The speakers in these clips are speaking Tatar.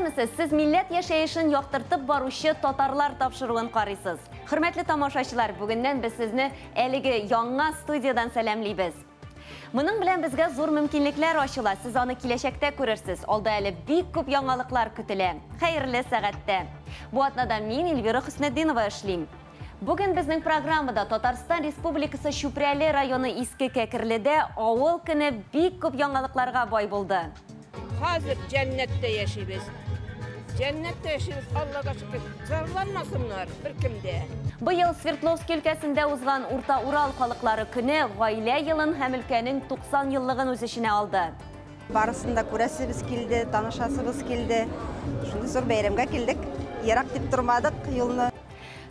Исәнмесез, сез милләт яшәешен яктыртып баручы Татарлар тапшыруын карыйсыз. Хөрмәтле тамашачылар, бүгеннән без сезне әлеге яңа студиядән сәламлибез. Моның белән безгә зур мөмкинлекләр ачыла, сез аны киләчәктә күрерсез. Алда әле бик күп яңалыклар көтелә. Хәерле сәгатьтә. Бу атнада мин Эльвира Хөснетдинова эшлим. Бүген безнең программада Татарстан Республикасы Чүпрәле районы Иске Кәкерледә авыл көне бик күп яңалыкларга бай булды. Хәзер җәннәттә яшибез. Җәннәттә яшибез, Аллага шөкер. Зарланмасыннар беркем дә. Быел Свердловск өлкәсендә узган Урта Урал халыклары көне гаилә елын һәм өлкәнең 90 еллыгын үз эченә алды. Барысын да күрәсебез килде, танышасыбыз килде. Шундый зур бәйрәмгә килдек. Ерак дип тормадык юлны.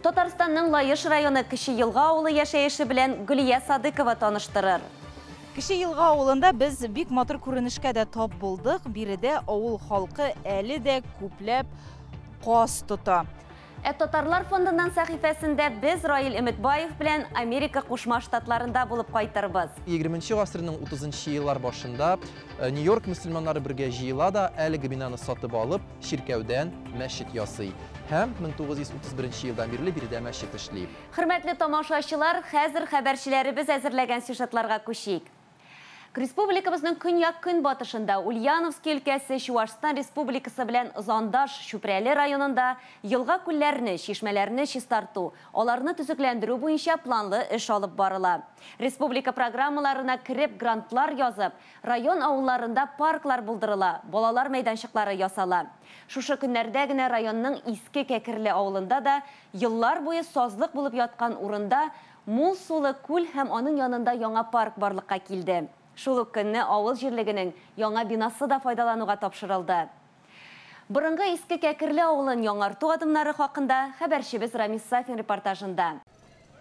Татарстанның Лаеш районы Кече Елга авылы яшәеше белән Гөлия Садыкова таныштырыр. Кече Елга авылында без бик матур күренешкә дә тап булдык. Биредә авыл халкы әле дә күпләп каз тота. Ә Татарлар фондыннан сәхифәсендә без Раил Өметбаев белән Америка Кушма Штатларында булып кайтырбыз. 20 гасырның 30 еллар башында Нью-Йорк мөселманнары бергә җыела да, әлеге бинаны сатып алып, чиркәүдән мәчет ясый. Һәм 1931 елдан бирле биредә мәчет эшли. Хөрмәтле тамашачылар, хәзер хәбәрчеләребез әзерләгән сюжетларга күчик. Республикабызның көньяк-көнбатышында Ульяновск өлкәсе Чуашстан Республикасы белән Зандаш Чүпрәле районында елга-күлләрне, чишмәләрне чистарту, аларны төзекләндерү буенча планлы эш алып барыла. Республика программаларына кереп грантлар язып, район авылларында парклар булдырыла, балалар мәйданчыклары ясала. Шушы көннәрдә генә районның Иске Кәкерле авылында да еллар буе сазлык булып яткан урында мул сулы күл һәм аның янында яңа парк барлыкка килде. Шул ук көнне авыл җирлегенең яңа бинасы да файдалануга тапшырылды. Борынгы Иске Кәкерле авылын яңарту адымнары хакында хәбәрчебез Рамис Сафин репортажында.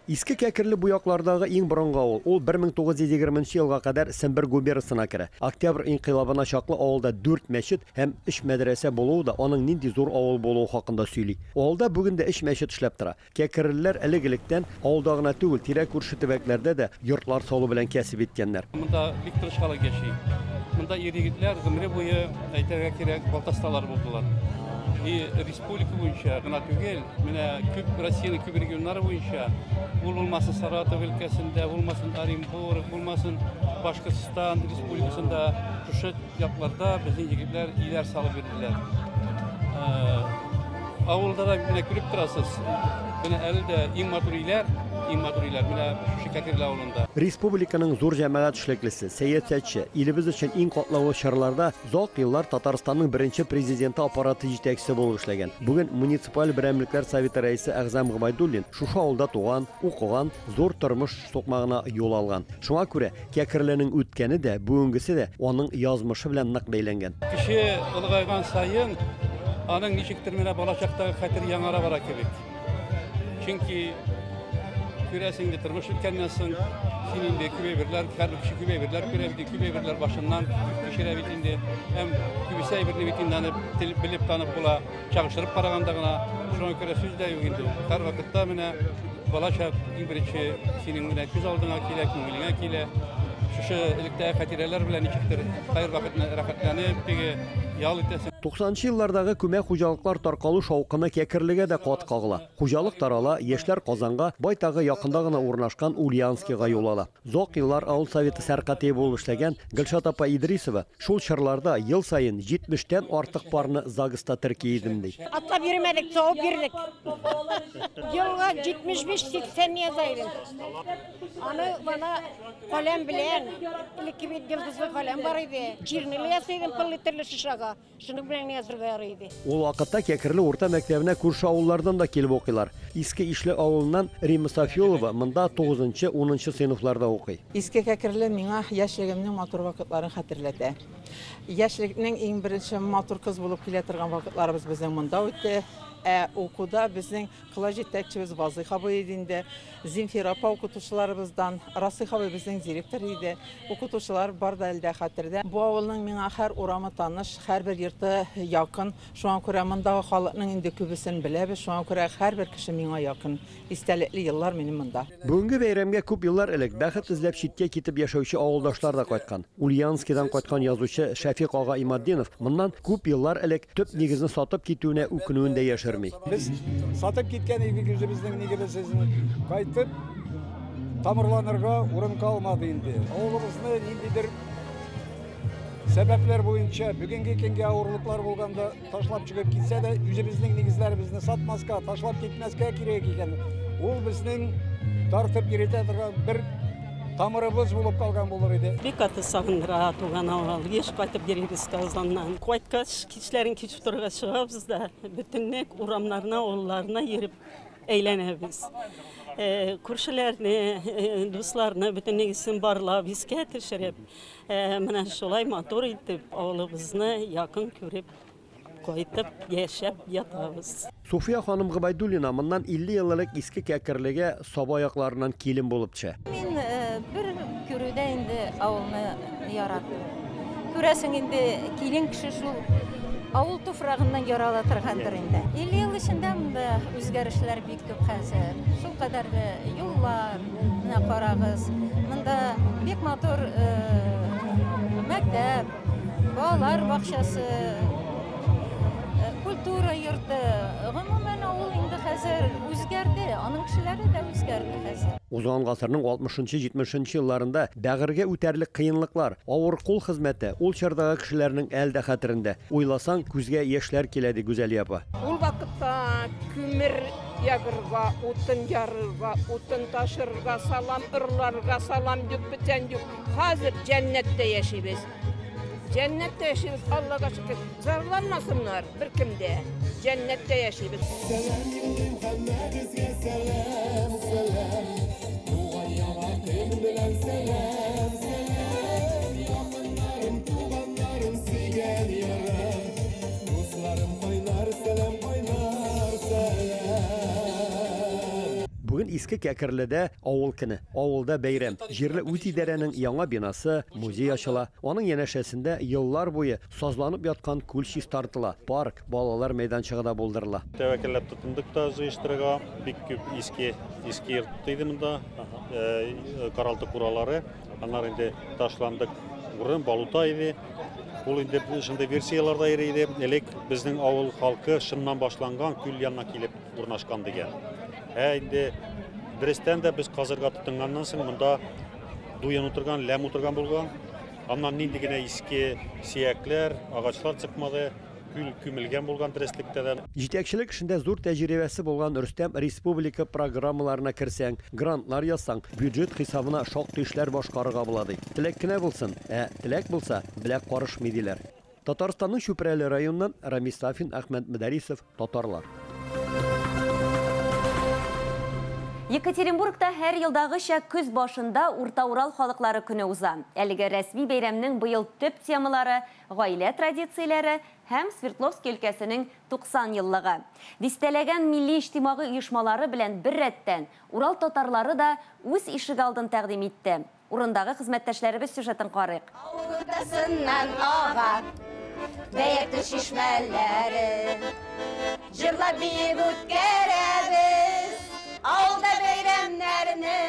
Иске Кәкерле бу яклардагы иң борынгы авыл. Ул 1920 елга кадәр Сембер губернасына керә. Октябрь инкыйлабына чаклы авылда 4 мәчет һәм 3 мәдрәсә булуы да аның нинди зур авыл булуы хакында сөйли. Авылда бүген дә 3 мәчет эшләп тора. Кәкерлеләр элек-электән авылда гына түгел, тирә-күрше төбәкләрдә дә йортлар салу белән кәсеп иткәннәр. Монда бик тырыш халык яши. Монда ир-егетләр гомере буе, әйтергә кирәк, балтасталар булдылар. И республика буенча гына түгел, менә күп Россиянең күп регионнары буенча, ул булмасын Саратов өлкәсендә, булмасын Оренбург, булмасын Башкортстан республикасында, шушы якларда безнең егетләр өйләр салып йөрделәр. Авылда да менә күреп торасыз, менә әле дә иң матур өйләр, иң матур өйләр менә шушы Кәкерле авылында. Республиканың зур җәмәгать эшлеклесе, сәясәтче, илебез өчен иң катлаулы чорларда озак еллар Татарстанның беренче президенты аппараты җитәкчесе булып эшләгән. Бүген муниципаль берәмлекләр советы рәисе Әгъзам Гобәйдуллин шушы авылда туган, укыган, зур тормыш сукмагына юл алган. Шуңа күрә Кәкерленең үткәне дә, бүгенгесе дә аның язмышы белән нык бәйләнгән. Кеше олыгайган саен аның ничектер менә балачактагы хәтер яңара бара кебек. Чөнки күрәсең инде тормыш үткәннән соң син инде күп әйберләр, һәрбер кеше күп әйберләр күрә бит, күп әйберләр башыннан кичерә бит инде. Һәм күбесе әйберне бит инде аны белеп танып була, чагыштырып караганда гына. Шуңа күрә сүз дә юк инде. Һәрвакытта менә балачак иң беренче синең менә күз алдыңа килә, күңелеңә килә. Шушы электәге хатирәләр белән ничектер һәрвакытны рәхәтләнеп, теге ял итәсең. 90 еллардагы күмәк хуҗалыклар таркалу шаукымы Кәкерлегә дә кат кагыла. Хуҗалык тарала, яшьләр Казанга, байтагы якында гына урнашкан Ульяновскига юл ала. Озак еллар авыл советы сәркатибе булып эшләгән Гөлшат апа Идрисова шул чорларда ел саен 70тән артык парны ЗАГСта терки идем ди. Атлап йөрмәдек, савып йөрдек. Елга 75-80 яза идем. Аны бана каләм белән, элекке бит йолдызлы каләм бар иде. Чернила ясый идем пол-литрлы шишага. Шуның белән язырга ярый иде. Ул вакытта Кәкерле урта мәктәбенә күрше авыллардан да килеп укыйлар. Иске Ишле авылыннан Римма Сафиолова монда 9-нчы, 10-нчы сыйныфларда укый. Иске Кәкерле миңа яшьлегемнең матур вакытларын хәтерләтә. Яшьлекнең иң беренче матур кыз булып килә торган вакытларыбыз безнең монда үтте. Ә укуда безнең класс җитәкчебез Вазыйх абый иде инде. Земфира апа укытучыларыбыздан, Расыйх абый безнең директор иде. Укытучылар бар да әле дә хәтердә. Бу авылның миңа һәр урамы таныш, һәрбер йорты якын. Шуңа күрә мондагы халыкның инде күбесен беләбез. Шуңа күрә һәрбер кеше миңа якын. Истәлекле еллар минем монда. Бүгенге бәйрәмгә күп еллар элек бәхет эзләп читкә китеп яшәүче авылдашлар да кайткан. Ульяновскидан кайткан язучы Шәфикъ ага Иматдинов моннан күп еллар элек төп нигезне сатып китүенә үкенүен дә яшерми. Без сатып киткән идек үзебезнең нигезебезне. Кайтып тамырланырга урын калмады инде. Авылыбызны ниндидер сәбәпләр буенча бүгенге көнгә авырлыклар булганда ташлап чыгып китсә дә, үзебезнең нигезләребезне сатмаска, ташлап китмәскә кирәк икән. Ул безнең тартып йөртә торган бер тамырыбыз булып калган булыр иде. Бик каты сагындыра туган авыл. Еш кайтып йөрибез Казаннан. Кайткач, кичләрен кич утырырга чыгабыз да, бөтенләй урамнарына, авылларына йөреп әйләнәбез. Күршеләрне, дусларны бөтенлегесен барлап, искә төшереп, менә шулай матур итеп авылыбызны якын күреп кайтып яшәп ятабыз. Суфия ханым Гобәйдуллина моннан 50 ел элек Иске Кәкерлегә Саба якларыннан килен булып төшә. Мин бер күрүдә инде авылны яраттым. Күрәсең инде, килен кеше шул авыл туфрагыннан ярала торгандыр инде. 50 ел эчендә монда үзгәрешләр бик күп хәзер. Шул кадәрле юллар, менә карагыз. Монда бик матур мәктәп, балалар бакчасы, культура йорты. Гомумән, авыл инде хәзер үзгәрде, аның кешеләре дә үзгәрде хәзер. Узган гасырның 60-70 елларында бәгырьгә үтәрлек кыенлыклар, авыр кул хезмәте ул чордагы кешеләрнең әле дә хәтерендә. Уйласаң, күзгә яшьләр килә, ди Гүзәлия апа. Ул вакытта күмер ягырга, утын ярырга, утын ташырга, салам ырларга, салам юк, печән юк. Хәзер җәннәттә яшибез. Җәннәттә яшибез, Аллага шөкер. Зарланмасыннар беркем дә. Җәннәттә яшибез. Сәлам юллыйм һәммәгезгә, сәлам, сәлам. Туган яңа көн белән сәлам, сәлам. Якыннарым, туганнарым, сөйгән ярым. Дусларым, кайнар сәлам, кайнар сәлам. Бүген Иске Кәкерледә авыл көне, авылда бәйрәм. Җирле үзидарәнең яңа бинасы, музей ачыла. Аның янәшәсендә еллар буе сазланып яткан күл чистартыла. Парк, балалар мәйданчыгы да булдырыла. Тәвәккәлләп тотындык та җыештырырга. Бик күп иске иске йорт иде монда, каралты куралары. Аннары инде ташландык урын, балута иде. Ул инде шундый версияләрдә йөри иде. Элек безнең авыл халкы шуннан башланган, күл янына килеп урнашкан дигән. Ә инде дөрестән дә без казырга тотынганнан соң монда дуян утырган, ләм утырган булган. Аннан нинди генә иске сөякләр, агачлар чыкмады, күл күмелгән булган дөреслектә дә. Җитәкчелек эшендә зур тәҗрибәсе булган Рөстәм республика программаларына керсәң, грантлар язсаң, бюджет хисабына шактый эшләр башкарырга була ди. Теләк кенә булсын, ә теләк булса, беләк карышмый диләр. Татарстанның Чүпрәле районыннан Рамис Сафин, Әхмәт Мөдәрисов, Татарлар. Екатеринбургта һәр елдагыча көз башында Урта Урал халыклары көне уза. Әлеге рәсми бәйрәмнең быел төп темалары гаилә традицияләре һәм Свердловск өлкәсенең 90 еллыгы. Дистәләгән милли иҗтимагый оешмалары белән бер рәттән Урал татарлары да үз ишегалдын тәкъдим итте. Урындагы хезмәттәшләребез сюжетын карыйк. Авыл уртасыннан ага Бәякле чишмәләре, җырлап биеп үткәрәбез авылда бәйрәмнәрне.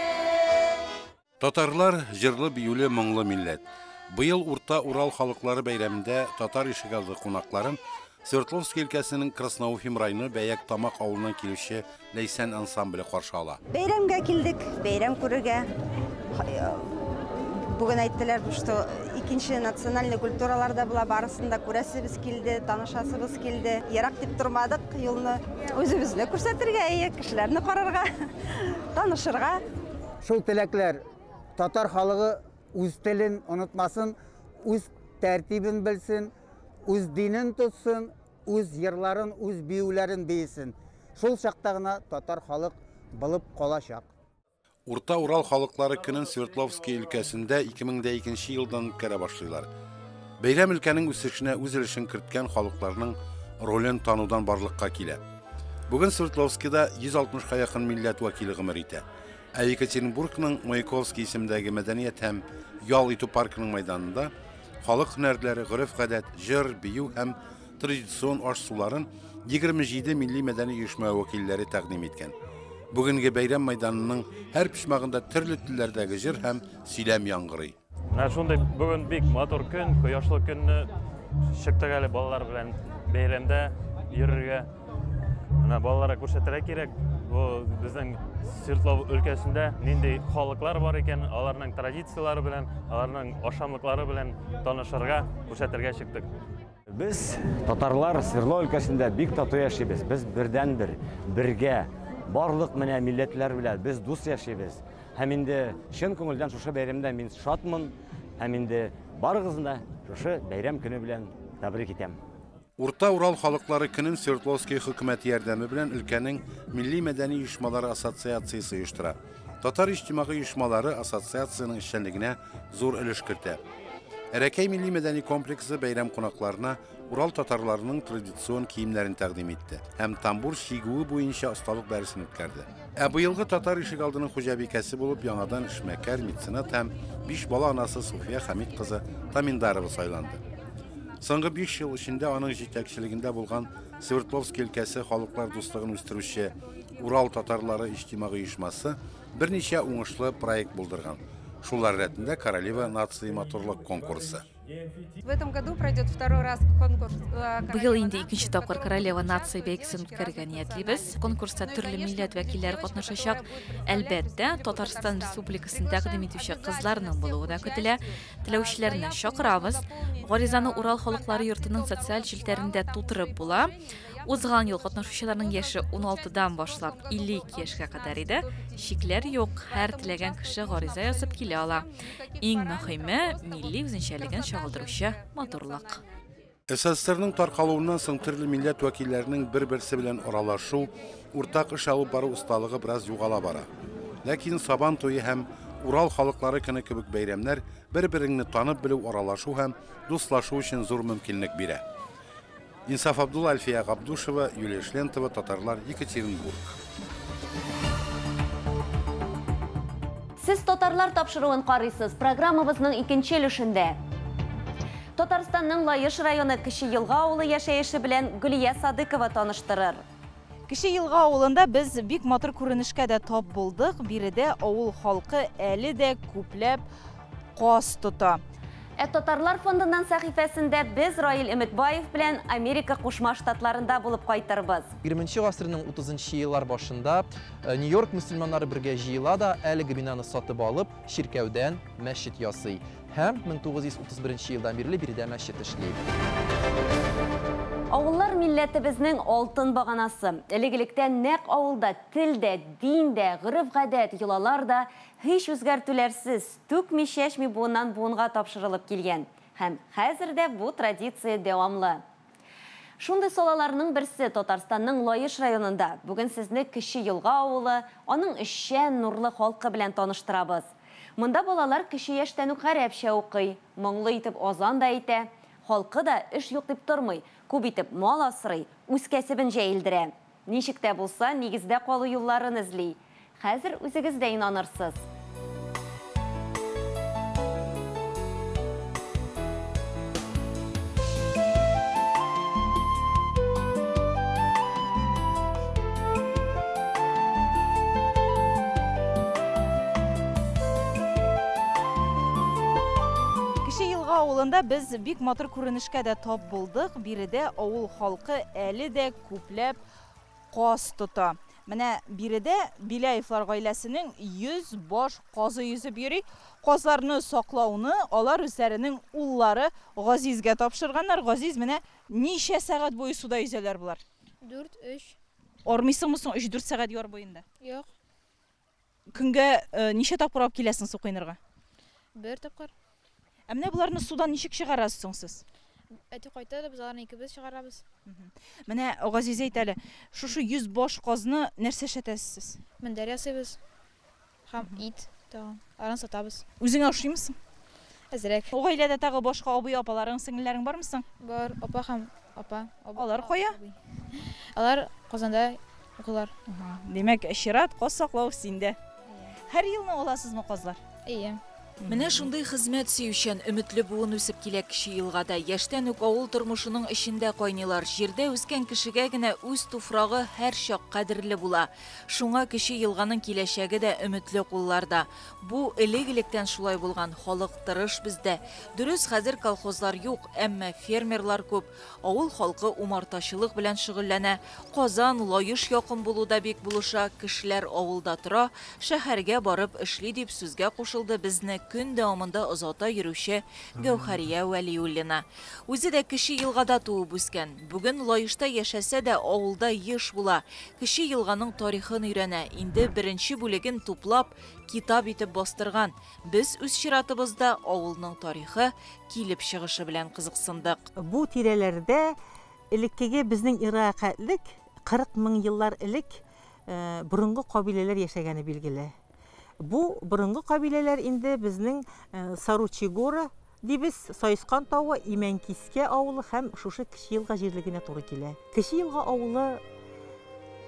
Татарлар җырлы биюле моңлы милләт. Быел Урта Урал халыклары бәйрәмендә татар ишегалды кунакларын Свердловск өлкәсенең Красноуфим районы Бәяк Тамак авылыннан килүче Ләйсән ансамбле каршы ала. Бәйрәмгә килдек, бәйрәм күрергә. Бүген әйттеләр, что икенче национальный культуралар да була, барысын да күрәсебез килде, танышасыбыз килде. Ерак дип тормадык юлны. Үзебезне күрсәтергә, әйе, кешеләрне карарга, танышырга. Шул теләкләр, татар халыгы үз телен онытмасын, үз тәртибен белсен, үз динен тотсын, үз йырларын, үз биюләрен биесен. Шул чакта гына татар халык булып калачак. Урта Урал халыклары көнен Свердловский өлкәсендә 2002 елдан үткәрә башлыйлар. Бәйрәм өлкәнең үсешенә үз өлешен керткән халыкларның ролен танудан барлыкка килә. Бүген Свердловскида 160 ка якын милләт вәкиле гомер итә. Ә Екатеринбургның Маяковский исемендәге мәдәният һәм ял итү паркының мәйданында халык һөнәрләре, гореф-гадәт, җыр, бию һәм традицион аш-суларын 27 милли-мәдәни оешма вәкилләре тәкъдим иткән. Бүгенге бәйрәм мәйданының һәр почмагында төрле телләрдәге җыр һәм сөйләм яңгырый. Менә шундый бүген бик матур көн, кояшлы көнне чыктык әле балалар белән бәйрәмдә йөрергә. Менә балаларга күрсәтергә кирәк, бу безнең Свердлов өлкәсендә нинди халыклар бар икән, аларның традицияләре белән, аларның ашамлыклары белән танышырга, күрсәтергә чыктык. Без, татарлар, Свердлов өлкәсендә бик тату яшибез. Без бердәнбер, бергә, барлык менә милләтләр белән без дус яшибез. Һәм инде чын күңелдән шушы бәйрәмдә мин шатмын һәм инде барыгызны да шушы бәйрәм көне белән тәбрик итәм. Урта Урал халыклары көнен Свердловский хөкүмәте ярдәме белән өлкәнең милли-мәдәни оешмалары ассоциациясе оештыра. Татар иҗтимагый оешмалары ассоциациянең эшчәнлегенә зур өлеш кертә. Әрәкәй милли-мәдәни комплексы бәйрәм кунакларына Урал татарларының традицион киемнәрен тәкъдим итте һәм тамбур чигүе буенча осталык дәресен үткәрде. Ә быелгы татар ишегалдының хуҗабикәсе булып яңадан эшмәкәр, меценат һәм биш бала анасы Суфия Хәмит кызы Таминдарова сайланды. Соңгы биш ел эчендә аның җитәкчелегендә булган Свердловский өлкәсе халыклар дуслыгын үстерүче Урал татарлары иҗтимагый оешмасы берничә уңышлы проект булдырган. Шулар рәтендә Королева нации матурлык конкурсы. В этом году пройдет второй раз конкурс. Э, Быел инде икенче тапкыр Королева нации бәйгесен үткәрергә ниятлибез. Конкурста төрле милләт вәкилләре катнашачак. Әлбәттә, Татарстан Республикасын тәкъдим итүче кызларның булуы да көтелә. Теләүчеләрне чакырабыз. Гаризаны Урал халыклары йортының социаль челтәрендә тутырып була. Узган ел катнашучыларның яше 16-дан башлап 52 яшькә кадәр иде. Чикләр юк, һәр теләгән кеше гариза язып килә ала. Иң мөһиме, милли үзенчәлеген чагылдыручы матурлык. СССРның таркалуыннан соң төрле милләт вәкилләренең бер-берсе белән аралашу, уртак эш алып бару осталыгы бераз югала бара. Ләкин Сабан туе һәм Урал халыклары көне кебек бәйрәмнәр бер-береңне танып белү, аралашу һәм дуслашу өчен зур мөмкинлек бирә. Инсаф Абдулла, Әлфия Габдушева, Юлия Шлентова, Татарлар, Екатеринбург. Сез татарлар тапшыруын карыйсыз. Программабызның икенче өлешендә. Татарстанның Лаеш районы Кече Елга авылы яшәеше белән Гөлия Садыкова таныштырыр. Кече Елга авылында без бик матур күренешкә дә тап булдык. Биредә авыл халкы әле дә күпләп каз тота. Ә Татарлар фондыннан сәхифәсендә без Раил Өметбаев белән Америка Кушма Штатларында булып кайтырбыз. Егерменче гасырның утызынчы еллар башында Нью-Йорк мөселманнары бергә җыела да, әлеге бинаны сатып алып, чиркәүдән мәчет ясый. Һәм 1931 елдан бирле биредә мәчет эшли. Авыллар милләтебезнең алтын баганасы. Элек-электән нәкъ авылда тел дә, дин дә, гореф-гадәт, йолалар да һич үзгәртүләрсез, түкми-чәчми буыннан-буынга тапшырылып килгән. Һәм хәзер дә бу традиция дәвамлы. Шундый салаларның берсе Татарстанның Лаеш районында. Бүген сезне Кече Елга авылы, аның эшчән, нурлы халкы белән таныштырабыз. Монда балалар кече яшьтән үк гарәпчә укый, моңлы итеп азан да әйтә. Халкы да эш юк дип тормый, күп итеп мал асрый, үз кәсебен җәелдерә. Ничек тә булса, нигездә калу юлларын эзли. Хәзер үзегез дә инанырсыз. Кече Елга авылында без бик матур күренешкә дә тап булдык. Биредә авыл халкы әле дә күпләп каз тота. Менә биредә Беляевлар гаиләсенең 100 баш казы йөзеп йөри. Казларны саклауны алар үзләренең уллары Газизгә тапшырганнар. Газиз, менә ничә сәгать буе суда йөзәләр болар? Дүрт, өч. Армыйсыңмы соң өч-дүрт сәгать яр буенда? Юк. Көнгә ничә тапкыр алып киләсең су коенырга? Бер тапкыр. Ә менә боларны судан ничек чыгарасыз соң сез? Әти кайта да без аларны икебез чыгарабыз. Менә, Газиз, әйт әле, шушы 100 баш казны нәрсә эшләтәсез сез? Мендәр ясыйбыз һәм ит тагын. Аларны сатабыз. Үзеңә ошыймы соң? Әзрәк. Гаиләдә тагы башка абый-апаларың, сеңелләрең бармы соң? Бар, апа һәм апа. Алар кая? Алар Казанда. Укыйлар. Димәк, чират каз саклау синдә. Һәр елны аласызмы казлар? Әйе. Менә шундый хезмәт сөючән, өметле буын үсеп килә Кече Елгада. Яшьтән үк авыл тормышының эчендә кайныйлар. Җирдә үскән кешегә генә үз туфрагы һәрчак кадерле була. Шуңа Кече Елганың киләчәге дә өметле кулларда. Бу элек-электән шулай булган, халык тырыш бездә. Дөрес, хәзер колхозлар юк, әмма фермерлар күп. Авыл халкы умартачылык белән шөгыльләнә. Казан, Лаеш якын булу да бик булыша, кешеләр авылда тора, шәһәргә барып эшли, дип сүзгә кушылды безне көн дәвамында озата йөрүче Гәүһәрия Вәлиуллина. Үзе дә Кече Елгада туып үскән. Бүген Лаешта яшәсә дә, авылда еш була. Кече Елганың тарихын өйрәнә. Инде беренче бүлеген туплап, китап итеп бастырган. Без үз чиратыбызда авылның тарихы, килеп чыгышы белән кызыксындык. Бу тирәләрдә элеккеге безнең эрага хәтлек 40 мең еллар элек борынгы кабиләләр яшәгәне билгеле. Бу борынгы кабиләләр инде безнең Саручигора дибез, Саескан тавы, Имәнкискә авылы һәм шушы Кече Елга җирлегенә туры килә. Кече Елга авылы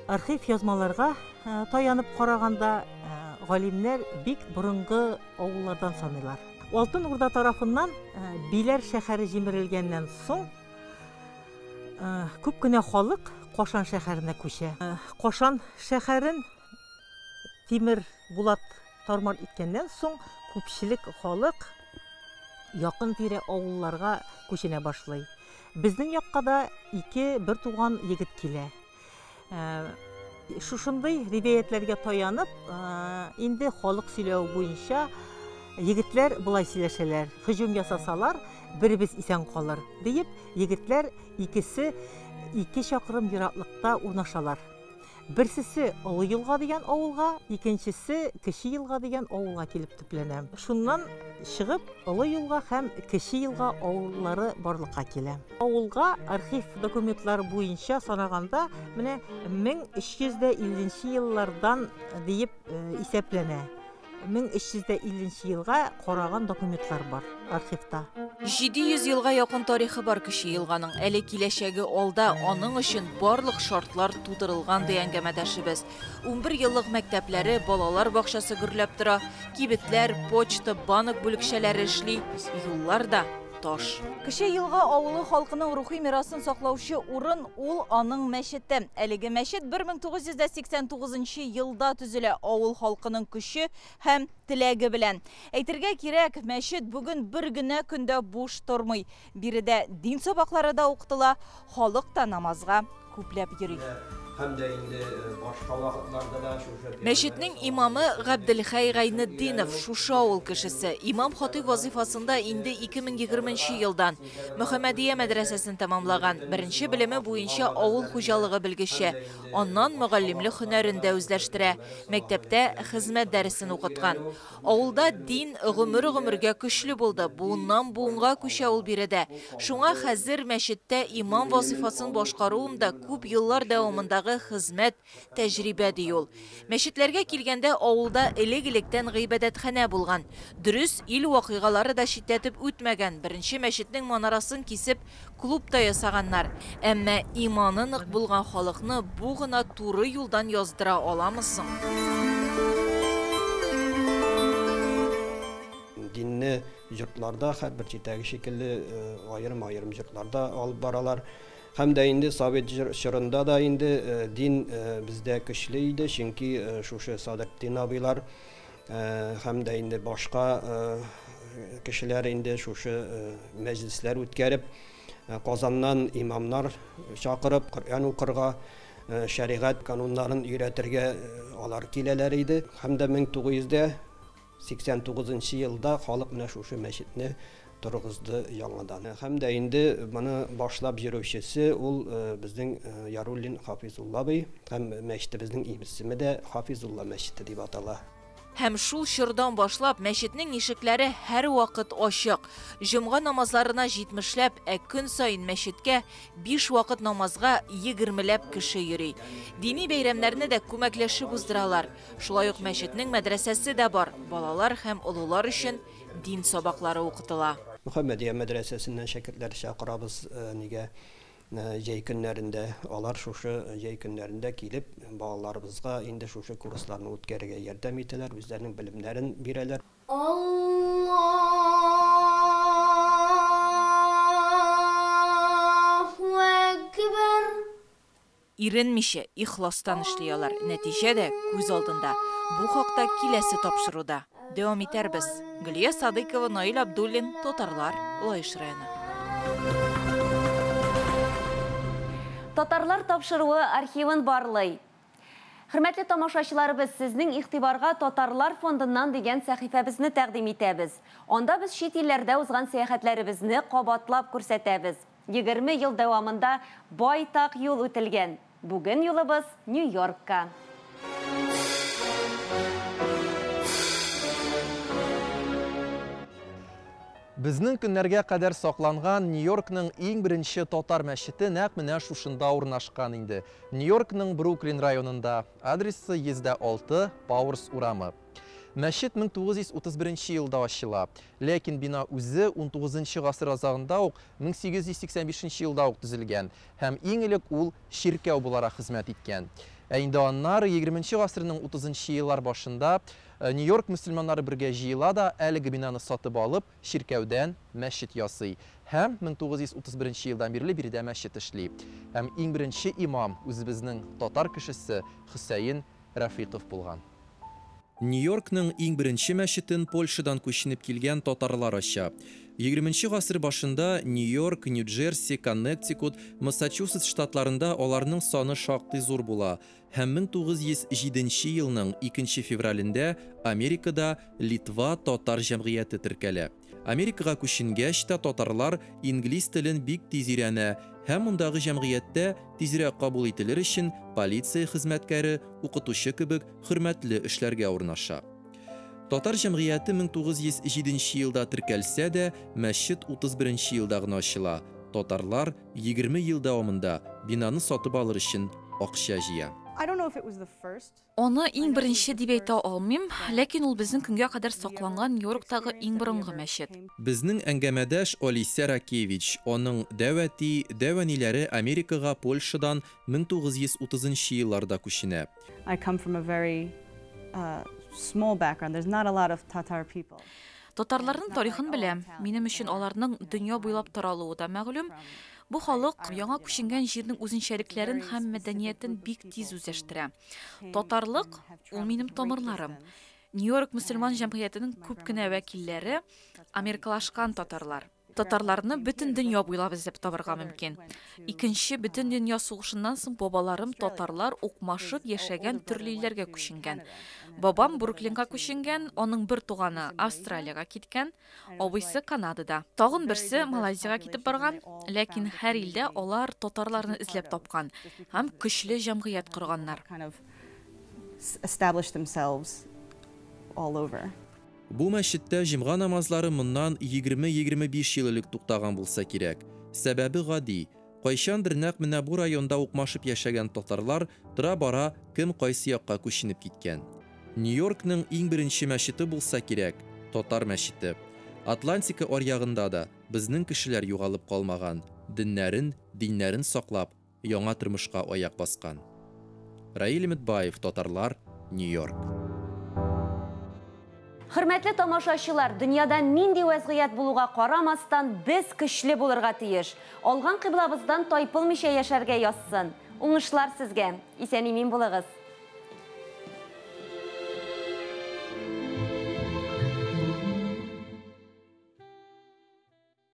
архив язмаларга таянып караганда, галимнәр бик борынгы авыллардан саныйлар. Алтын Урда тарафыннан Биләр шәһәре җимерелгәннән соң, күп кенә халык Кашан шәһәренә күчә. Кашан шәһәрен Тимер Булат тармар иткәннән соң, күпчелек халык якын-тирә авылларга күченә башлый. Безнең якка да ике бертуган егет килә. Шушындый ривәятләргә таянып, инде халык сөйләве буенча егетләр болай сөйләшәләр: һөҗүм ясасалар, беребез исән калыр, диеп, егетләр икесе ике чакрым ераклыкта урнашалар. Берсесе Олы Елга дигән авылга, икенчесе Кече Елга дигән авылга килеп төпләнә. Шуннан чыгып, Олы Елга һәм Кече Елга авыллары барлыкка килә. Авылга архив документлары буенча санаганда, менә 1350 нче еллардан диеп исәпләнә. 1350 нче елга караган документлар бар архивта. 700 елга якын тарихы бар Кече Елганың. Әле киләчәге алда, аның өчен барлык шартлар тудырылган, ди әңгәмәдәшебез. 11 еллык мәктәпләре, балалар бакчасы гөрләп тора, кибетләр, почта, банк бүлекчәләре эшли, юллар да таш. Кече Елга авылы халкының рухи мирасын саклаучы урын ул аның мәчете. Әлеге мәчет 1989 елда төзелә авыл халкының көче һәм теләге белән. Әйтергә кирәк, мәчет бүген бер генә көндә буш тормый. Биредә дин сабаклары да укытыла, халык та намазга күпләп йөри. Һәм дә инде башка вакытларда да шушы. Мәчетнең имамы Габделхәй Гайнетдинов шушы авыл кешесе. Имам-хатыйб вазыйфасында инде 2020 нче елдан. Мөхәммәдия мәдрәсәсен тәмамлаган. Беренче белеме буенча авыл хуҗалыгы белгече. Аннан мөгаллимлек һөнәрен дә үзләштерә. Мәктәптә хезмәт дәресен укыткан. Авылда дин гомер-гомергә көчле булды, буыннан-буынга күчә ул биредә. Шуңа хәзер мәчеттә имам вазыйфасын башкаруым да күп еллар дәвамындагы хезмәт, тәҗрибә, ди ул. Мәчетләргә килгәндә, авылда элек-электән гыйбадәтханә булган. Дөрес, ил вакыйгалары да читләтеп үтмәгән, беренче мәчетнең манарасын кисеп, клуб та ясаганнар. Әмма иманы нык булган халыкны бу гына туры юлдан яздыра аламы соң? Динне йортларда, һәрбер җирдәге шикелле, аерым-аерым йортларда алып баралар. Һәм дә инде совет чорында да инде дин бездә көчле иде, чөнки шушы Садретдин абыйлар һәм дә инде башка кешеләр инде шушы мәҗлесләр үткәреп, Казаннан имамнар чакырып, Коръән укырга, шәригать кануннарын өйрәтергә алар киләләр иде. Һәм дә 1989 нчы елда халык менә шушы мәчетне торгызды яңадан. Һәм дә инде моны башлап йөрүчесе ул безнең Яруллин Хафизулла абый һәм мәчетебезнең исеме дә Хафизулла мәчете дип атала. Һәм шул чордан башлап мәчетнең ишекләре һәрвакыт ачык. Җомга намазларына җитмешләп, ә көн саен мәчеткә биш вакыт намазга егермеләп кеше йөри. Дини бәйрәмнәрне дә күмәкләшеп уздыралар. Шулай ук мәчетнең мәдрәсәсе дә бар, балалар һәм олылар өчен дин сабаклары укытыла. Мөхәммәдия мәдрәсәсеннән шәкертләр чакырабыз нигә. Җәй көннәрендә алар шушы җәй көннәрендә килеп балаларыбызга инде шушы курсларны үткәрергә ярдәм итәләр, үзләренең белемнәрен бирәләр. Аллаһу әкбәр. Иренмичә, ихластан эшли алар, нәтиҗә дә күз алдында. Бу хакта киләсе тапшыруда дәвам итәрбез. Гөлия Садыйкова, Наил Абдуллин, Татарлар, Лаеш районы. Татарлар тапшыруы архивын барлый. Хөрмәтле тамашачыларыбыз, сезнең игътибарга Татарлар фондыннан дигән сәхифәбезне тәкъдим итәбез. Анда без чит илләрдә узган сәяхәтләребезне кабатлап күрсәтәбез. 20 ел дәвамында байтак юл үтелгән. Бүген юлыбыз Нью-Йоркка. Безнең көннәргә кадәр сакланган Нью-Йоркның иң беренче татар мәчете нәкъ менә шушында урнашкан инде. Нью-Йоркның Бруклин районында. Адресы 106 Пауэрс урамы. Мәчет 1931 елда ачыла. Ләкин бина үзе 19 гасыр азагында ук 1885 елда ук төзелгән һәм иң элек ул чиркәү буларак хезмәт иткән. Ә инде аннары 20 гасырның 30 еллар башында Нью-Йорк мөселманнары бергә җыела да әлеге бинаны сатып алып, чиркәүдән мәчет ясый. Һәм 1931 елдан бирле биредә мәчет эшли. Һәм иң беренче имам үзебезнең татар кешесе Хөсәен Рәфыйков булган. Нью-Йоркның иң беренче мәчетен Польшадан күченеп килгән татарлар ача. 20 гасыр башында Нью-Йорк, Нью-Джерси, Коннектикут, Массачусетс штатларында аларның саны шактый зур була. Һәм 1907 елның 2 февралендә Америкада Литва татар җәмгыяте теркәлә. Америкага күченгәч тә татарлар инглиз телен бик тиз өйрәнә һәм мондагы җәмгыятьтә тизрәк кабул ителер өчен полиция хезмәткәре, укытучы кебек хөрмәтле эшләргә урнаша. Татар җәмгыяте 1907 елда теркәлсә дә, мәчет 31 елда гына ачыла. Татарлар 20 ел дәвамында бинаны сатып алыр өчен акча җыя. Аны иң беренче дип әйтә алмыйм, ләкин ул безнең көнгә кадәр сакланган Нью-Йорктагы иң борынгы мәчет. Безнең әңгәмәдәш Олеся Ракевич, аның дәү әти, дәү әниләре Америкага Польшадан 1930 елларда күченә. I come from a very small background. There's not a lot of Tatar people. Татарларның тарихын беләм. Минем өчен аларның дөнья буйлап таралуы да мәгълүм. Бу халык яңа күченгән җирнең үзенчәлекләрен һәм мәдәниятен бик тиз үзләштерә. Татарлык ул минем тамырларым. Нью-Йорк мөселман җәмгыятенең күп кенә вәкилләре америкалашкан татарлар. Татарларны бөтен дөнья буйлап эзләп табарга мөмкин. Икенче бөтен дөнья сугышыннан соң бабаларым татарлар укмашып яшәгән төрле илләргә күченгән. Бабам Бруклинга күченгән, аның бер туганы Австралиягә киткән, абыйсы Канадада. Тагын берсе Малайзиягә китеп барган, ләкин һәр илдә алар татарларны эзләп тапкан һәм көчле җәмгыять корганнар. Established themselves all over. Бу мәчеттә җомга намазлары моннан 20-25 ел элек туктаган булса кирәк. Сәбәбе гади. Кайчандыр нәкъ менә бу районда укмашып яшәгән татарлар тора-бара кем кайсы якка күченеп киткән. Нью-Йоркның иң беренче мәчете булса кирәк, татар мәчете. Атлантика аръягында да безнең кешеләр югалып калмаган, деннәрен, диннәрен саклап, яңа тормышка аяк баскан. Раил Өметбаев, Татарлар, Нью-Йорк. Хөрмәтле тамашачылар, дөньяда нинди вәзгыять булуга карамастан, без көчле булырга тиеш. Алган кыйблабыздан тайпылмыйча яшәргә язсын. Уңышлар сезгә. Исән-имин булыгыз.